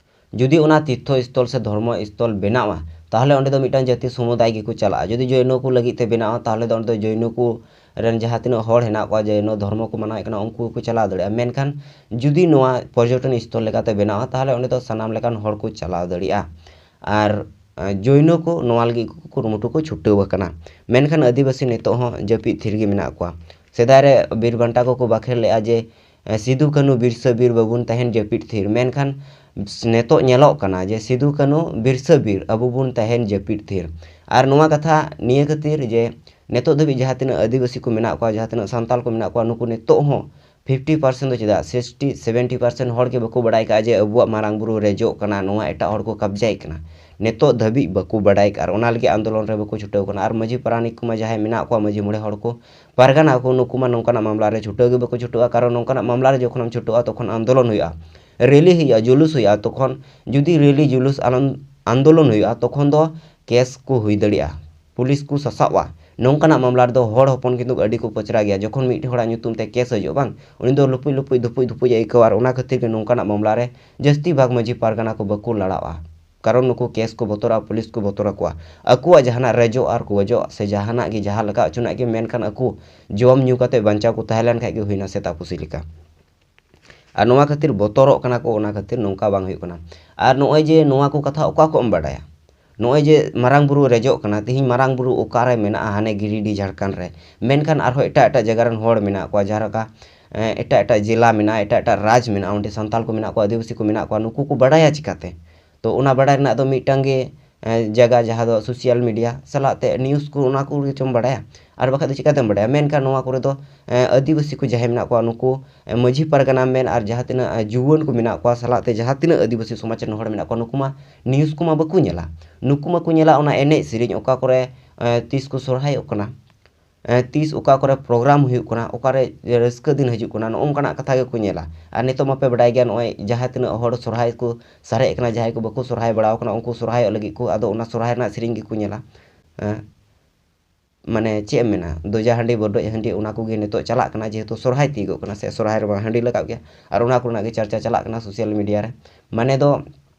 ᱡᱩᱫᱤ ᱚᱱᱟ ᱛᱤᱨᱛᱷᱚ ᱥᱛᱷᱚᱞ ᱥᱮ ᱫᱷᱚᱨᱢᱚ ᱥᱛᱷᱚᱞ ᱵᱮᱱᱟᱜᱼᱟ, ᱛᱟᱦᱚᱞᱮ ᱚᱸᱰᱮ ᱫᱚ ᱢᱤᱫᱴᱟᱝ ᱡᱟᱹᱛᱤ ᱥᱚᱢᱩᱫᱟᱭ ᱜᱮᱠᱚ ᱪᱟᱞᱟᱜᱼᱟ᱾ ᱡᱩᱫᱤ ᱡᱚᱭᱱᱚ ᱠᱚ ᱞᱟᱹᱜᱤᱫ ᱛᱮ ᱵᱮᱱᱟᱜᱼᱟ, ᱛᱟᱦᱚᱞᱮ ᱫᱚ ᱚᱸᱰᱮ ᱫᱚ ᱡᱚᱭᱱᱚ ᱠᱚ ᱨᱮᱱ ᱡᱟᱦᱟᱸ ᱛᱤᱱᱟᱹᱜ ᱦᱚᱲ ᱦᱮᱱᱟᱜ ᱠᱚᱣᱟ, ᱡᱚᱭᱱᱚ ᱫᱷᱚᱨᱢᱚ ᱠᱚ ᱢᱟᱱᱟᱣᱮᱫ ᱠᱟᱱᱟ, ᱩᱱᱠᱩ ᱠᱚ ᱪᱟᱞᱟᱣ ᱫᱟᱲᱮᱭᱟᱜᱼᱟ᱾ ᱢᱮᱱᱠᱷᱟᱱ ᱡᱩᱫᱤ ᱱᱚᱣᱟ ᱯᱚᱨᱡᱚᱴᱚᱱ ᱥᱛᱷᱚᱞ ᱞᱮᱠᱟᱛᱮ ᱵᱮᱱᱟᱜᱼᱟ, ᱛᱟᱦᱚᱞᱮ ᱚᱸᱰᱮ ᱫᱚ ᱥᱟᱱᱟᱢ ᱞᱮᱠᱟᱱ ᱦᱚᱲ ᱠᱚ ᱪᱟᱞᱟᱣ ᱫᱟᱲᱮᱭᱟᱜᱼᱟ᱾ ᱟᱨ ᱡᱚᱭᱱᱚ ᱠᱚ ᱱᱚᱣᱟ ᱞᱟᱹᱜᱤᱫ ᱠᱚ ᱠᱩᱨᱩᱢᱩᱴᱩ ᱠᱚ ᱪᱷᱩᱴᱟᱹᱣ ᱟᱠᱟᱱᱟ᱾ ᱢᱮᱱᱠᱷᱟᱱ ᱟᱹᱫᱤᱵᱟᱹᱥᱤ ᱱᱤᱛᱚᱜ ᱦᱚᱸ ᱡᱟᱹᱯᱤᱫ ᱛᱷᱤᱨ ᱜᱮ ᱢᱮᱱᱟᱜ ᱠᱚᱣᱟ᱾ ᱥᱮᱫᱟᱭ ᱨᱮ ᱵᱤᱨ ᱵᱟᱱᱴᱟ ᱠᱚᱠᱚ ᱵᱟᱠᱷᱮᱲ ᱞᱮᱫᱼᱟ ᱡᱮ, "ᱥᱤᱫᱩ ᱠᱟᱹᱱᱩ ᱵᱤᱨᱥᱟᱹ ᱵᱤᱨ ᱵᱟᱵᱚᱱ ᱛᱟᱦᱮᱱ ᱡᱟᱹᱯᱤᱫ ᱛᱷᱤᱨ", ᱢᱮᱱᱠᱷᱟᱱ ᱱᱤᱛᱚᱜ ᱧᱮᱞᱚᱜ ᱠᱟᱱᱟ ᱡᱮ ᱥᱤᱫᱩ ᱠᱟᱹᱱᱩ ᱵᱤᱨᱥᱟᱹ ᱵᱤᱨ ᱟᱵᱚ ᱵᱚᱱ ᱛᱟᱦᱮᱱ ᱡᱟᱹᱯᱤᱫ ᱛᱷᱤᱨ᱾ ᱟᱨ ᱱᱚᱣᱟ ᱠᱟᱛᱷᱟ ᱱᱤᱭᱟᱹ ᱠᱷᱟᱹᱛᱤᱨ ᱡᱮ ᱱᱤᱛᱚᱜ ᱫᱷᱟᱹᱵᱤᱡ ᱡᱟᱦᱟᱸ ᱛᱤᱱᱟᱹᱜ ᱟᱹᱫᱤᱵᱟᱹᱥᱤ ᱠᱚ ᱢᱮᱱᱟᱜ ᱠᱚᱣᱟ, ᱡᱟᱦᱟᱸ ᱛᱤᱱᱟᱹᱜ ᱥᱟᱱᱛᱟᱞ ᱠᱚ ᱢᱮᱱᱟᱜ ᱠᱚᱣᱟ, ᱱᱩᱠᱩ ᱱᱤᱛᱚᱜ ᱦᱚᱸ ᱯᱷᱤᱯᱴᱤ ᱯᱟᱨᱥᱮᱱᱴ ᱫᱚ ᱪᱮᱫᱟᱜ, ᱥᱤᱠᱥᱴᱤ ᱥᱮᱵᱷᱮᱱᱴᱤ ᱯᱟᱨᱥᱮᱱᱴ ᱦᱚᱲ ᱜᱮ ᱵᱟᱠᱚ ᱵᱟᱲᱟᱭ ᱠᱟᱜᱼᱟ ᱡᱮ ᱟᱵᱚᱣᱟᱜ ᱢᱟᱨᱟᱝ ᱵᱩᱨᱩ ᱨᱮᱡᱚᱜ ᱠᱟᱱᱟ, ᱱᱚᱣᱟ ᱮᱴᱟᱜ ᱦᱚᱲ ᱠᱚ ᱠᱟᱵᱽᱡᱟᱭᱮᱫ ᱠᱟᱱᱟ᱾ ᱱᱤᱛᱚᱜ ᱫᱷᱟᱹᱵᱤᱡ ᱵᱟᱠᱚ ᱵᱟᱲᱟᱭ ᱠᱟᱜᱼᱟ ᱟᱨ ᱚᱱᱟ ᱞᱟᱹᱜᱤᱫ ᱟᱱᱫᱳᱞᱚᱱ ᱨᱮ ᱵᱟᱠᱚ ᱪᱷᱩᱴᱟᱹᱣ ᱠᱟᱱᱟ᱾ ᱟᱨ ᱢᱟᱹᱡᱷᱤ ᱯᱟᱨᱟᱱᱤᱠ ᱠᱚᱢᱟ ᱡᱟᱦᱟᱸᱭ ᱢᱮᱱᱟᱜ ᱠᱚᱣᱟ, ᱢᱟᱹᱡᱷᱤ ᱢᱚᱬᱮ ᱦᱚᱲ ᱠᱚ, ᱯᱟᱨᱜᱟᱱᱟ ᱠᱚ, ᱱᱩᱠᱩ ᱢᱟ ᱱᱚᱝᱠᱟᱱᱟᱜ ᱢᱟᱢᱞᱟ ᱨᱮ ᱪᱷᱩᱴᱟᱹᱣ ᱜᱮ ᱵᱟᱠᱚ ᱪᱷᱩᱴᱟᱹᱜᱼᱟ᱾ ᱠᱟᱨᱚᱱ ᱱᱚᱝᱠᱟᱱᱟᱜ ᱢᱟᱢᱞᱟ ᱨᱮ ᱡᱚᱠᱷᱚᱱᱮᱢ ᱪᱷᱩᱴᱟᱹᱜᱼᱟ, ᱛᱚᱠᱷᱚᱱ ᱟᱱᱫᱳᱞᱚᱱ ᱦᱩᱭᱩᱜᱼᱟ, ᱨᱮᱞᱤ ᱦᱩᱭᱩᱜᱼᱟ, ᱡᱩᱞᱩᱥ ᱦᱩᱭᱩᱜᱼᱟ᱾ ᱛᱚᱠᱷᱚᱱ ᱡᱩᱫᱤ ᱨᱮᱞᱤ, ᱡᱩᱞᱩᱥ, ᱟᱱᱚᱱ-, ᱟᱱᱫᱳᱞᱚᱱ ᱦᱩᱭᱩᱜᱼᱟ, ᱛᱚᱠᱷᱚᱱ ᱫᱚ ᱠᱮᱥ ᱠᱚ ᱦᱩᱭ ᱫᱟᱲᱮᱭᱟᱜᱼᱟ, ᱯᱩᱞᱤᱥ ᱠᱚ ᱥᱟᱥᱟᱵᱼᱟ᱾ ᱱᱚᱝᱠᱟᱱᱟᱜ ᱢᱟᱢᱞᱟ ᱨᱮᱫᱚ ᱦᱚᱲ ᱦᱚᱯᱚᱱ ᱠᱤᱱᱛᱩ ᱟᱹᱰᱤ ᱠᱚ ᱯᱚᱪᱨᱟ ᱜᱮᱭᱟ᱾ ᱡᱚᱠᱷᱚᱱ ᱢᱤᱫᱴᱮᱱ ᱦᱚᱲᱟᱜ ᱧᱩᱛᱩᱢ ᱛᱮ ᱠᱮᱥ ᱦᱤᱡᱩᱜᱼᱟ, ᱵᱟᱝ, ᱩᱱᱤ ᱫᱚ ᱞᱩᱯᱩᱡ ᱞᱩᱯᱩᱡ, ᱫᱷᱩᱯᱩᱡ ᱫᱷᱩᱯᱩᱡ ᱮ ᱟᱹᱭᱠᱟᱹᱣᱟ᱾ ᱟᱨ ᱚᱱᱟ ᱠᱷᱟᱹᱛᱤᱨ ᱜᱮ ᱱᱚᱝᱠᱟᱱᱟᱜ ᱢᱟᱢᱞᱟ ᱨᱮ ᱡᱟᱹᱥᱛᱤ ᱵᱷᱟᱜᱽ ᱢᱟᱹᱡᱷᱤ ᱯᱟᱨᱜᱟᱱᱟ ᱠᱚ ᱵᱟᱠᱚ ᱞᱟᱲᱟᱜᱼᱟ᱾ ᱠᱟᱨᱚᱱ ᱱᱩᱠᱩ ᱠᱮᱥ ᱠᱚ ᱵᱚᱛᱚᱨᱟ, ᱯᱩᱞᱤᱥ ᱠᱚ ᱵᱚᱛᱚᱨ ᱟᱠᱚᱣᱟ᱾ ᱟᱠᱚᱣᱟᱜ ᱡᱟᱦᱟᱱᱟᱜ ᱨᱮᱡᱚᱜ ᱟᱨ ᱜᱚᱡᱚᱜ ᱥᱮ ᱡᱟᱦᱟᱱᱟᱜ ᱜᱮ, ᱡᱟᱦᱟᱸ ᱞᱮᱠᱟ ᱦᱚᱪᱚᱱᱟᱜ ᱜᱮ, ᱢᱮᱱᱠᱷᱟᱱ ᱟᱠᱚ ᱡᱚᱢ ᱧᱩ ᱠᱟᱛᱮ ᱵᱟᱧᱪᱟᱣ ᱠᱚ ᱛᱟᱦᱮᱸ ᱞᱮᱱ ᱠᱷᱟᱡ ᱜᱮ ᱦᱩᱭᱱᱟ ᱥᱮᱛᱟ ᱯᱩᱥᱤ ᱞᱮᱠᱟ᱾ ᱟᱨ ᱱᱚᱣᱟ ᱠᱷᱟᱹᱛᱤᱨ ᱵᱚᱛᱚᱨᱚᱜ ᱠᱟᱱᱟ ᱠᱚ, ᱚᱱᱟ ᱠᱷᱟᱹᱛᱤᱨ ᱱᱚᱝᱠᱟ ᱵᱟᱝ ᱦᱩᱭᱩᱜ ᱠᱟᱱᱟ᱾ ᱟᱨ ᱱᱚᱜᱼᱚᱭ ᱡᱮ ᱱᱚᱣᱟ ᱠᱚ ᱠᱟᱛᱷᱟ ᱚᱠᱟ ᱠᱷᱚᱱ ᱮᱢ ᱵᱟᱰᱟᱭᱟ? ᱱᱚᱜᱼᱚᱭ ᱡᱮ ᱢᱟᱨᱟᱝ ᱵᱩᱨᱩ ᱨᱮᱡᱚᱜ ᱠᱟᱱᱟ, ᱛᱤᱦᱤᱧ ᱢᱟᱨᱟᱝ ᱵᱩᱨᱩ ᱚᱠᱟᱨᱮ ᱢᱮᱱᱟᱜᱼᱟ? ᱦᱟᱱᱮ ᱜᱤᱨᱤᱰᱤ, ᱡᱷᱟᱲᱠᱷᱚᱸᱰ ᱨᱮ᱾ ᱢᱮᱱᱠᱷᱟᱱ ᱟᱨᱦᱚᱸ ᱮᱴᱟᱜ ᱮᱴᱟᱜ ᱡᱟᱭᱜᱟ ᱨᱮᱱ ᱦᱚᱲ ᱢᱮᱱᱟᱜ ᱠᱚᱣᱟ, ᱡᱟᱦᱟᱸ ᱞᱮᱠᱟ, ᱮᱸ, ᱮᱴᱟᱜ ᱮᱴᱟᱜ ᱡᱮᱞᱟ ᱢᱮᱱᱟᱜᱼᱟ, ᱮᱴᱟᱜ ᱮᱴᱟᱜ ᱨᱟᱡᱽ ᱢᱮᱱᱟᱜᱼᱟ, ᱚᱸᱰᱮ ᱥᱟᱱᱛᱟᱲ ᱠᱚ ᱢᱮᱱᱟᱜ ᱠᱚᱣᱟ, ᱟᱹᱫᱤᱵᱟᱹᱥᱤ ᱠᱚ ᱢᱮᱱᱟᱜ ᱠᱚᱣᱟ, ᱱᱩᱠᱩ ᱠᱚ ᱵᱟᱰᱟᱭᱟ ᱪᱤᱠᱟᱹᱛᱮ? ᱛᱚ ᱚᱱᱟ ᱵᱟᱰᱟᱭ ᱨᱮᱱᱟᱜ ᱫᱚ ᱢᱤᱫᱴᱟᱝ ᱜᱮ, ᱮᱸ, ᱡᱟᱭᱜᱟ, ᱡᱟᱦᱟᱸ ᱫᱚ ᱥᱳᱥᱟᱞ ᱢᱤᱰᱤᱭᱟ ᱥᱟᱞᱟᱜ ᱛᱮ ᱱᱤᱭᱩᱡᱽ ᱠᱚ, ᱚᱱᱟ ᱠᱚ ᱜᱮᱪᱚᱢ ᱵᱟᱰᱟᱭᱟ, ᱟᱨ ᱵᱟᱠᱷᱟᱡ ᱫᱚ ᱪᱤᱠᱟᱹᱛᱮᱢ ᱵᱟᱰᱟᱭᱟ? ᱢᱮᱱᱠᱷᱟᱱ ᱱᱚᱣᱟ ᱠᱚᱨᱮ ᱫᱚ, ᱮᱸ, ᱟᱹᱫᱤᱵᱟᱹᱥᱤ ᱠᱚ ᱡᱟᱦᱟᱸᱭ ᱢᱮᱱᱟᱜ ᱠᱚᱣᱟ, ᱱᱩᱠᱩ, ᱮᱸ, ᱢᱟᱹᱡᱷᱤ ᱯᱟᱨᱜᱟᱱᱟ ᱢᱮᱱ ᱟᱨ ᱡᱟᱦᱟᱸ ᱛᱤᱱᱟᱹᱜ, ᱮᱸ, ᱡᱩᱣᱟᱹᱱ ᱠᱚ ᱢᱮᱱᱟᱜ ᱠᱚᱣᱟ, ᱥᱟᱞᱟᱜ ᱛᱮ ᱡᱟᱦᱟᱸ ᱛᱤᱱᱟᱹᱜ ᱟᱹᱫᱤᱵᱟᱹᱥᱤ ᱥᱚᱢᱟᱡᱽ ᱨᱮᱱ ᱦᱚᱲ ᱢᱮᱱᱟᱜ ᱠᱚᱣᱟ, ᱱᱩᱠᱩ ᱢᱟ ᱱᱤᱭᱩᱡᱽ ᱠᱚᱢᱟ ᱵᱟᱠᱚ ᱧᱮᱞᱟ᱾ ᱱᱩᱠᱩ ᱢᱟᱠᱚ ᱧᱮᱞᱟ ᱚᱱᱟ ᱮᱱᱮᱡ ᱥᱮᱨᱮᱧ, ᱚᱠᱟ ᱠᱚᱨᱮ, ᱮᱸ, ᱛᱤᱥ ᱠᱚ ᱥᱚᱨᱦᱟᱭᱚᱜ ᱠᱟᱱᱟ, ᱮᱸ, ᱛᱤᱥ ᱚᱠᱟ ᱠᱚᱨᱮ ᱯᱨᱳᱜᱨᱟᱢ ᱦᱩᱭᱩᱜ ᱠᱟᱱᱟ, ᱚᱠᱟᱨᱮ ᱨᱟᱹᱥᱠᱟᱹ ᱫᱤᱱ ᱦᱤᱡᱩᱜ ᱠᱟᱱᱟ, ᱱᱚᱜᱼᱚ ᱱᱚᱝᱠᱟᱱᱟᱜ ᱠᱟᱛᱷᱟ ᱜᱮᱠᱚ ᱧᱮᱞᱟ᱾ ᱟᱨ ᱱᱤᱛᱚᱜ ᱢᱟᱯᱮ ᱵᱟᱰᱟᱭ ᱜᱮᱭᱟ, ᱱᱚᱜᱼᱚᱭ ᱡᱟᱦᱟᱸ ᱛᱤᱱᱟᱹᱜ ᱦᱚᱲ ᱥᱚᱨᱦᱟᱭ ᱠᱚ ᱥᱟᱨᱮᱡ ᱠᱟᱱᱟ, ᱡᱟᱦᱟᱸᱭ ᱠᱚ ᱵᱟᱠᱚ ᱥᱚᱨᱦᱟᱭ ᱵᱟᱲᱟᱣ ᱠᱟᱱᱟ, ᱩᱱᱠᱩ ᱥᱚᱨᱦᱟᱭᱚᱜ ᱞᱟᱹᱜᱤᱫ ᱠᱚ, ᱟᱫᱚ ᱚᱱᱟ ᱥᱚᱨᱦᱟᱭ ᱨᱮᱱᱟᱜ ᱥᱮᱨᱮᱧ ᱜᱮᱠᱚ ᱧᱮᱞᱟ᱾ ᱮᱸ, ᱢᱟᱱᱮ ᱪᱮᱫ ᱮᱢ ᱢᱮᱱᱟ, ᱫᱚᱡᱟ ᱦᱟᱺᱰᱤ, ᱵᱚᱰᱚᱡ ᱦᱟᱺᱰᱤ, ᱚᱱᱟ ᱠᱚᱜᱮ ᱱᱤᱛᱚᱜ ᱪᱟᱞᱟᱜ ᱠᱟᱱᱟ, ᱡᱮᱦᱮᱛᱩ ᱥᱚᱨᱦᱟᱭ ᱛᱤᱭᱳᱜᱚᱜ ᱠᱟᱱᱟ ᱥᱮ ᱥᱚᱨᱦᱟᱭ ᱨᱮᱢᱟ ᱦᱟᱺᱰᱤ ᱞᱟᱜᱟᱜ ᱜᱮᱭᱟ, ᱟᱨ ᱚᱱᱟ ᱠᱚᱨᱮᱱᱟᱜ ᱜᱮ ᱪᱟᱨᱪᱟ ᱪᱟᱞᱟᱜ ᱠᱟᱱᱟ ᱥᱳᱥᱟᱞ ᱢᱤᱰᱤᱭᱟ ᱨᱮ᱾ ᱢᱟᱱᱮ ᱫᱚ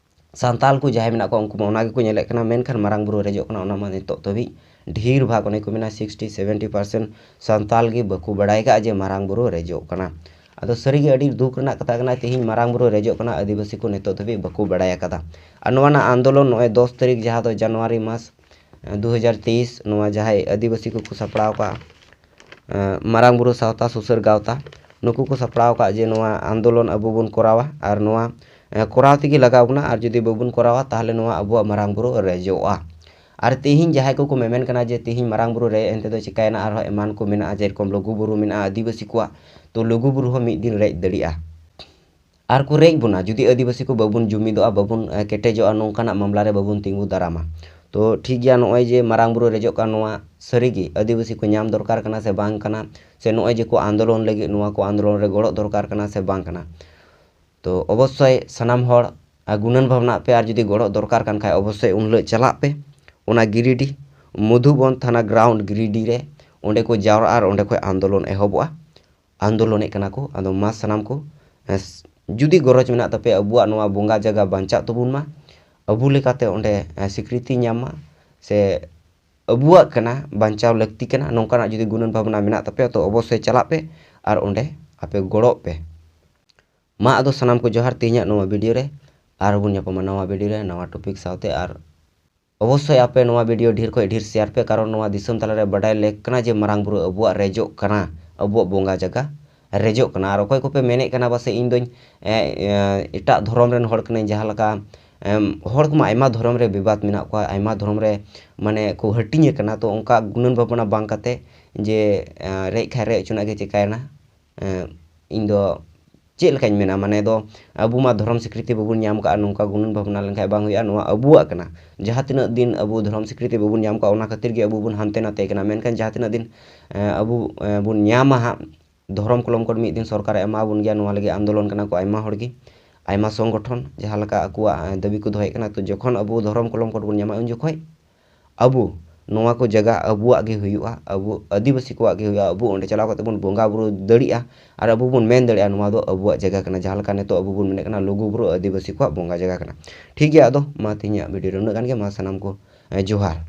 ᱥᱟᱱᱛᱟᱞ ᱠᱚ ᱡᱟᱦᱟᱸᱭ ᱢᱮᱱᱟᱜ ᱠᱚᱣᱟ, ᱩᱱᱠᱩ ᱢᱟ ᱚᱱᱟ ᱜᱮᱠᱚ ᱧᱮᱞᱮᱫ ᱠᱟᱱᱟ, ᱢᱮᱱᱠᱷᱟᱱ ᱢᱟᱨᱟᱝ ᱵᱩᱨᱩ ᱨᱮᱡᱚᱜ ᱠᱟᱱᱟ, ᱚᱱᱟ ᱢᱟ ᱱᱤᱛᱚᱜ ᱫᱷᱟᱹᱵᱤᱡ ᱰᱷᱮᱨ ᱵᱷᱟᱜᱽ, ᱚᱱᱮ ᱠᱚ ᱢᱮᱱᱟ, ᱥᱤᱠᱥᱴᱤ ᱥᱮᱵᱷᱮᱱᱴᱤ ᱯᱟᱨᱥᱮᱱᱴ ᱥᱟᱱᱛᱟᱞ ᱜᱮ ᱵᱟᱠᱚ ᱵᱟᱲᱟᱭ ᱠᱟᱜᱼᱟ ᱡᱮ ᱢᱟᱨᱟᱝ ᱵᱩᱨᱩ ᱨᱮᱡᱚᱜ ᱠᱟᱱᱟ᱾ ᱟᱫᱚ ᱥᱟᱹᱨᱤᱜᱮ ᱟᱹᱰᱤ ᱫᱩᱠ ᱨᱮᱱᱟᱜ ᱠᱟᱛᱷᱟ ᱠᱟᱱᱟ, ᱛᱮᱦᱮᱧ ᱢᱟᱨᱟᱝ ᱵᱩᱨᱩ ᱨᱮᱡᱚᱜ ᱠᱟᱱᱟ, ᱟᱹᱫᱤᱵᱟᱹᱥᱤ ᱠᱚ ᱱᱤᱛᱚᱜ ᱫᱷᱟᱹᱵᱤᱡ ᱵᱟᱠᱚ ᱵᱟᱲᱟᱭ ᱟᱠᱟᱫᱟ᱾ ᱟᱨ ᱱᱚᱣᱟ ᱨᱮᱱᱟᱜ ᱟᱱᱫᱳᱞᱚᱱ ᱱᱚᱜᱼᱚᱭ ᱫᱚᱥ ᱛᱟᱹᱨᱤᱠᱷ, ᱡᱟᱦᱟᱸ ᱫᱚ ᱡᱟᱱᱩᱣᱟᱨᱤ ᱢᱟᱥ, ᱫᱩ ᱦᱟᱡᱟᱨ ᱛᱮᱭᱤᱥ, ᱱᱚᱣᱟ ᱡᱟᱦᱟᱸᱭ ᱟᱹᱫᱤᱵᱟᱹᱥᱤ ᱠᱚᱠᱚ ᱥᱟᱯᱲᱟᱣ ᱠᱟᱜᱼᱟ, ᱮᱸ, ᱢᱟᱨᱟᱝ ᱵᱩᱨᱩ ᱥᱟᱶᱛᱟ ᱥᱩᱥᱟᱹᱨ ᱜᱟᱶᱛᱟ, ᱱᱩᱠᱩ ᱠᱚ ᱥᱟᱯᱲᱟᱣ ᱟᱠᱟᱫ ᱡᱮ ᱱᱚᱣᱟ ᱟᱱᱫᱳᱞᱚᱱ ᱟᱵᱚ ᱵᱚᱱ ᱠᱚᱨᱟᱣᱟ, ᱟᱨ ᱱᱚᱣᱟ, ᱮᱸ, ᱠᱚᱨᱟᱣ ᱛᱮᱜᱮ ᱞᱟᱜᱟᱣ ᱵᱚᱱᱟ, ᱟᱨ ᱡᱩᱫᱤ ᱵᱟᱵᱚᱱ ᱠᱚᱨᱟᱣᱟ, ᱛᱟᱦᱚᱞᱮ ᱱᱚᱣᱟ ᱟᱵᱚᱣᱟᱜ ᱢᱟᱨᱟᱝ ᱵᱩᱨᱩ ᱨᱮᱡᱚᱜᱼᱟ᱾ ᱟᱨ ᱛᱮᱦᱮᱧ ᱡᱟᱦᱟᱸᱭ ᱠᱚᱠᱚ ᱢᱮᱢᱮᱱ ᱠᱟᱱᱟ ᱡᱮ ᱛᱮᱦᱮᱧ ᱢᱟᱨᱟᱝ ᱵᱩᱨᱩ ᱨᱮ ᱮᱱᱛᱮ ᱫᱚ ᱪᱤᱠᱟᱭᱮᱱᱟ, ᱟᱨᱦᱚᱸ ᱮᱢᱟᱱ ᱠᱚ ᱢᱮᱱᱟᱜᱼᱟ, ᱡᱮᱨᱚᱠᱚᱢ ᱞᱩᱜᱩ ᱵᱩᱨᱩ ᱢᱮᱱᱟᱜᱼᱟ ᱟᱹᱫᱤᱵᱟᱹᱥᱤ ᱠᱚᱣᱟᱜ, ᱛᱚ ᱞᱩᱜᱩ ᱵᱩᱨᱩ ᱦᱚᱸ ᱢᱤᱫ ᱫᱤᱱ ᱨᱮᱡ ᱫᱟᱲᱮᱭᱟᱜᱼᱟ᱾ ᱟᱨ ᱠᱚ ᱨᱮᱡ ᱵᱚᱱᱟ, ᱡᱩᱫᱤ ᱟᱹᱫᱤᱵᱟᱹᱥᱤ ᱠᱚ ᱵᱟᱵᱚᱱ ᱡᱩᱢᱤᱫᱚᱜᱼᱟ, ᱵᱟᱵᱚᱱ, ᱮ, ᱠᱮᱴᱮᱡᱚᱜᱼᱟ, ᱱᱚᱝᱠᱟᱱᱟᱜ ᱢᱟᱢᱞᱟ ᱨᱮ ᱵᱟᱵᱚᱱ ᱛᱤᱸᱜᱩ ᱫᱟᱨᱟᱢᱟ᱾ ᱛᱚ ᱴᱷᱤᱠ ᱜᱮᱭᱟ, ᱱᱚᱜᱼᱚᱭ ᱡᱮ ᱢᱟᱨᱟᱝ ᱵᱩᱨᱩ ᱨᱮᱡᱚᱜ ᱠᱟᱱ, ᱱᱚᱣᱟ ᱥᱟᱹᱨᱤᱜᱮ ᱟᱹᱫᱤᱵᱟᱹᱥᱤ ᱠᱚ ᱧᱟᱢ ᱫᱚᱨᱠᱟᱨ ᱠᱟᱱᱟ ᱥᱮ ᱵᱟᱝ ᱠᱟᱱᱟ, ᱥᱮ ᱱᱚᱜᱼᱚᱭ ᱡᱮ ᱠᱚ ᱟᱱᱫᱳᱞᱚᱱ ᱞᱟᱹᱜᱤᱫ, ᱱᱚᱣᱟ ᱠᱚ ᱟᱱᱫᱳᱞᱚᱱ ᱨᱮ ᱜᱚᱲᱚ ᱫᱚᱨᱠᱟᱨ ᱠᱟᱱᱟ ᱥᱮ ᱵᱟᱝ ᱠᱟᱱᱟ? ᱛᱚ ᱚᱵᱚᱥᱥᱳᱭ ᱥᱟᱱᱟᱢ ᱦᱚᱲ, ᱟ, ᱜᱩᱱᱟᱹᱱ ᱵᱷᱟᱵᱽᱱᱟᱜ ᱯᱮ, ᱟᱨ ᱡᱩᱫᱤ ᱜᱚᱲᱚ ᱫᱚᱨᱠᱟᱨ ᱠᱟᱱ ᱠᱷᱟᱡ ᱚᱵᱚᱥᱥᱳᱭ ᱩᱱ ᱦᱤᱞᱳᱜ ᱪᱟᱞᱟᱜ ᱯᱮ ᱚᱱᱟ ᱜᱤᱨᱤᱰᱤ, ᱢᱚᱫᱷᱩᱵᱚᱱ ᱛᱷᱟᱱᱟ ᱜᱨᱟᱣᱩᱱᱰ ᱜᱤᱨᱤᱰᱤ ᱨᱮ, ᱚᱸᱰᱮ ᱠᱚ ᱡᱟᱣᱨᱟᱜᱼᱟ ᱟᱨ ᱚᱸᱰᱮ ᱠᱷᱚᱡ ᱟᱱᱫᱳᱞᱚᱱ ᱮᱦᱚᱵᱚᱜᱼᱟ᱾ ᱟᱱᱫᱳᱞᱚᱱᱮᱫ ᱠᱟᱱᱟ ᱠᱚ᱾ ᱟᱫᱚ ᱢᱟ ᱥᱟᱱᱟᱢ ᱠᱚ, ᱮᱸ, ᱡᱩᱫᱤ ᱜᱚᱨᱚᱡᱽ ᱢᱮᱱᱟᱜ ᱛᱟᱯᱮᱭᱟ ᱟᱵᱚᱣᱟᱜ ᱱᱚᱣᱟ ᱵᱚᱸᱜᱟ ᱡᱟᱭᱜᱟ ᱵᱟᱧᱪᱟᱜ ᱛᱟᱵᱚᱱ ᱢᱟ, ᱟᱵᱚ ᱞᱮᱠᱟᱛᱮ ᱚᱸᱰᱮ, ᱮᱸ, ᱥᱤᱠᱨᱤᱛᱤ ᱧᱟᱢ ᱢᱟ, ᱥᱮ ᱟᱵᱚᱣᱟᱜ ᱠᱟᱱᱟ, ᱵᱟᱧᱪᱟᱣ ᱞᱟᱹᱠᱛᱤ ᱠᱟᱱᱟ, ᱱᱚᱝᱠᱟᱱᱟᱜ ᱡᱩᱫᱤ ᱜᱩᱱᱟᱹᱱ ᱵᱷᱟᱵᱽᱱᱟ ᱢᱮᱱᱟᱜ ᱛᱟᱯᱮᱭᱟ, ᱛᱚ ᱚᱵᱚᱥᱥᱳᱭ ᱪᱟᱞᱟᱜ ᱯᱮ ᱟᱨ ᱚᱸᱰᱮ ᱟᱯᱮ ᱜᱚᱲᱚᱜ ᱯᱮ᱾ ᱢᱟ ᱟᱫᱚ ᱥᱟᱱᱟᱢ ᱠᱚ ᱡᱚᱦᱟᱨ, ᱛᱮᱦᱮᱧᱟᱜ ᱱᱚᱣᱟ ᱵᱷᱤᱰᱤᱭᱳ ᱨᱮ, ᱟᱨᱦᱚᱸ ᱵᱚᱱ ᱧᱟᱯᱟᱢᱟ ᱱᱟᱣᱟ ᱵᱷᱤᱰᱤᱭᱳ ᱨᱮ, ᱱᱟᱣᱟ ᱴᱚᱯᱤᱠ ᱥᱟᱶᱛᱮ᱾ ᱟᱨ ᱚᱵᱚᱥᱥᱳᱭ ᱟᱯᱮ ᱱᱚᱣᱟ ᱵᱷᱤᱰᱤᱭᱳ ᱰᱷᱮᱨ ᱠᱷᱚᱱ ᱰᱷᱮᱨ ᱥᱮᱭᱟᱨ ᱯᱮ, ᱠᱟᱨᱚᱱ ᱱᱚᱣᱟ ᱫᱤᱥᱚᱢ ᱛᱟᱞᱟᱨᱮ ᱵᱟᱰᱟᱭ ᱞᱮᱠ ᱠᱟᱱᱟ ᱡᱮ ᱢᱟᱨᱟᱝ ᱵᱩᱨᱩ ᱟᱵᱚᱣᱟᱜ ᱨᱮᱡᱚᱜ ᱠᱟᱱᱟ, ᱟᱵᱚᱣᱟᱜ ᱵᱚᱸᱜᱟ ᱡᱟᱭᱜᱟ ᱨᱮᱡᱚᱜ ᱠᱟᱱᱟ᱾ ᱟᱨ ᱚᱠᱚᱭ ᱠᱚᱯᱮ ᱢᱮᱱᱮᱫ ᱠᱟᱱᱟ ᱯᱟᱥᱮᱡ ᱤᱧ ᱫᱚᱧ, ᱮ, ᱮ, ᱮᱴᱟᱜ ᱫᱷᱚᱨᱚᱢ ᱨᱮᱱ ᱦᱚᱲ ᱠᱟᱹᱱᱟᱹᱧ, ᱡᱟᱦᱟᱸ ᱞᱮᱠᱟ, ᱮᱢ, ᱦᱚᱲ ᱠᱚᱢᱟ ᱟᱭᱢᱟ ᱫᱷᱚᱨᱚᱢ ᱨᱮ ᱵᱤᱵᱟᱫ ᱢᱮᱱᱟᱜ ᱠᱚᱣᱟ, ᱟᱭᱢᱟ ᱫᱷᱚᱨᱚᱢ ᱨᱮ ᱢᱟᱱᱮ ᱠᱚ ᱦᱟᱹᱴᱤᱧ ᱟᱠᱟᱱᱟ, ᱛᱚ ᱚᱱᱠᱟ ᱜᱩᱱᱟᱹᱱ ᱵᱷᱟᱵᱽᱱᱟ ᱵᱟᱝ ᱠᱟᱛᱮ ᱡᱮ, ᱮ, ᱨᱮᱡ ᱠᱷᱟᱡ ᱨᱮᱡ ᱦᱚᱪᱚᱱᱟᱜ ᱜᱮ, ᱪᱤᱠᱟᱭᱮᱱᱟ? ᱮ, ᱤᱧ ᱫᱚ ᱪᱮᱫ ᱞᱮᱠᱟᱧ ᱢᱮᱱᱟ, ᱢᱟᱱᱮ ᱫᱚ ᱟᱵᱚ ᱢᱟ ᱫᱷᱚᱨᱚᱢ ᱥᱤᱠᱨᱤᱛᱤ ᱵᱟᱵᱚᱱ ᱧᱟᱢ ᱠᱟᱜᱼᱟ, ᱱᱚᱝᱠᱟ ᱜᱩᱱᱟᱹᱱ ᱵᱷᱟᱵᱽᱱᱟ ᱞᱮᱱᱠᱷᱟᱡ ᱵᱟᱝ ᱦᱩᱭᱩᱜᱼᱟ, ᱱᱚᱣᱟ ᱟᱵᱚᱣᱟᱜ ᱠᱟᱱᱟ᱾ ᱡᱟᱦᱟᱸ ᱛᱤᱱᱟᱹᱜ ᱫᱤᱱ ᱟᱵᱚ ᱫᱷᱚᱨᱚᱢ ᱥᱤᱠᱨᱤᱛᱤ ᱵᱟᱵᱚᱱ ᱧᱟᱢ ᱠᱟᱜᱼᱟ, ᱚᱱᱟ ᱠᱷᱟᱹᱛᱤᱨ ᱜᱮ ᱟᱵᱚ ᱵᱚᱱ ᱦᱟᱱᱛᱮ ᱱᱟᱛᱮ ᱠᱟᱱᱟ, ᱢᱮᱱᱠᱷᱟᱱ ᱡᱟᱦᱟᱸ ᱛᱤᱱᱟᱹᱜ ᱫᱤᱱ, ᱮ, ᱟᱵᱚ, ᱮ, ᱵᱚᱱ ᱧᱟᱢᱟ ᱦᱟᱸᱜ, ᱫᱷᱚᱨᱚᱢ ᱠᱚᱞᱚᱢ ᱠᱳᱰ ᱢᱤᱫ ᱫᱤᱱ ᱥᱚᱨᱠᱟᱨᱮ ᱮᱢᱟ ᱵᱚᱱ ᱜᱮᱭᱟ, ᱱᱚᱣᱟ ᱞᱟᱹᱜᱤᱫ ᱟᱱᱫᱳᱞᱚᱱ ᱠᱟᱱᱟ ᱠᱚ ᱟᱭᱢᱟ ᱦᱚᱲ ᱜᱮ, ᱟᱭᱢᱟ ᱥᱚᱝᱜᱚᱴᱷᱚᱱ, ᱡᱟᱦᱟᱸ ᱞᱮᱠᱟ ᱟᱠᱚᱣᱟᱜ, ᱮ, ᱫᱟᱹᱵᱤ ᱠᱚ ᱫᱚᱦᱚᱭᱮᱫ ᱠᱟᱱᱟ᱾ ᱛᱚ ᱡᱚᱠᱷᱚᱱ ᱟᱵᱚ ᱫᱷᱚᱨᱚᱢ ᱠᱚᱞᱚᱢ ᱠᱳᱰ ᱵᱚᱱ ᱧᱟᱢᱟ, ᱩᱱ ᱡᱚᱠᱷᱚᱡ ᱟᱵᱚ ᱱᱚᱣᱟ ᱠᱚ ᱡᱟᱭᱜᱟ ᱟᱵᱚᱣᱟᱜ ᱜᱮ ᱦᱩᱭᱩᱜᱼᱟ, ᱟᱵᱚ ᱟᱹᱫᱤᱵᱟᱹᱥᱤ ᱠᱚᱣᱟᱜ ᱜᱮ ᱦᱩᱭᱩᱜᱼᱟ᱾ ᱟᱵᱚ ᱚᱸᱰᱮ ᱪᱟᱞᱟᱣ ᱠᱟᱛᱮ ᱵᱚᱱ ᱵᱚᱸᱜᱟ ᱵᱩᱨᱩ ᱫᱟᱲᱮᱭᱟᱜᱼᱟ ᱟᱨ ᱟᱵᱚ ᱵᱚᱱ ᱢᱮᱱ ᱫᱟᱲᱮᱭᱟᱜᱼᱟ ᱱᱚᱣᱟ ᱫᱚ ᱟᱵᱚᱣᱟᱜ ᱡᱟᱭᱜᱟ ᱠᱟᱱᱟ, ᱡᱟᱦᱟᱸ ᱞᱮᱠᱟ ᱱᱤᱛᱚᱜ ᱟᱵᱚ ᱵᱚᱱ ᱢᱮᱱᱮᱫ ᱠᱟᱱᱟ ᱞᱩᱜᱩ ᱵᱩᱨᱩ ᱟᱹᱫᱤᱵᱟᱹᱥᱤ ᱠᱚᱣᱟᱜ ᱵᱚᱸᱜᱟ ᱡᱟᱭᱜᱟ ᱠᱟᱱᱟ᱾ ᱴᱷᱤᱠ ᱜᱮᱭᱟ, ᱟᱫᱚ ᱢᱟ ᱛᱮᱦᱮᱧᱟᱜ video ᱨᱮ ᱩᱱᱟᱹᱜ ᱜᱟᱱ ᱜᱮ᱾ ᱢᱟ ᱥᱟᱱᱟᱢ ᱠᱚ, ᱮ, ᱡᱚᱦᱟᱨ᱾